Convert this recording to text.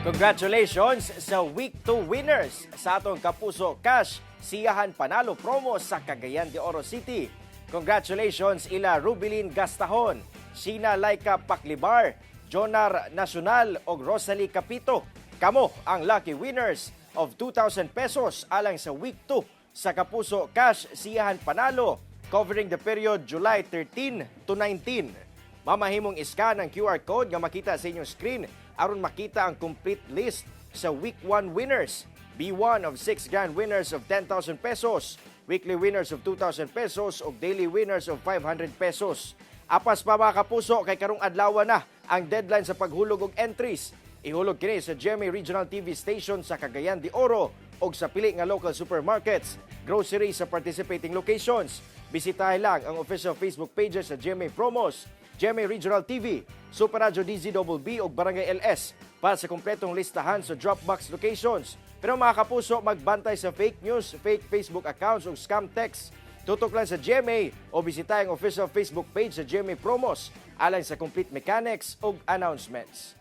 Congratulations sa Week 2 winners sa atong Kapuso Cash Siyahan Panalo promo sa Cagayan de Oro City. Congratulations ila Rubilin Gastahon, Sheena Laika Paklibar, Jonar Nacional ug Rosalie Capito. Kamo ang lucky winners of 2,000 pesos alang sa Week 2 sa Kapuso Cash Siyahan Panalo, covering the period July 13 to 19. Mamahimong iskan ang QR code nga makita sa inyong screen aron makita ang complete list sa Week 1 winners. Be one of six grand winners of 10,000 pesos, weekly winners of 2,000 pesos ug daily winners of 500 pesos. Apas pa, mga kapuso, kay karong adlaw na ang deadline sa paghulog og entries. Ihulog kini sa GMA Regional TV station sa Cagayan de Oro o sa pili nga local supermarkets, groceries sa participating locations. Bisitahin lang ang official Facebook pages sa GMA Promos, GMA Regional TV, Super Radio DZBB ug Barangay LS para sa kompletong listahan sa Dropbox locations. Pero mga kapuso, magbantay sa fake news, fake Facebook accounts ug scam texts. Tutok lang sa GMA o bisitahin ang official Facebook page sa GMA Promos alang sa complete mechanics ug announcements.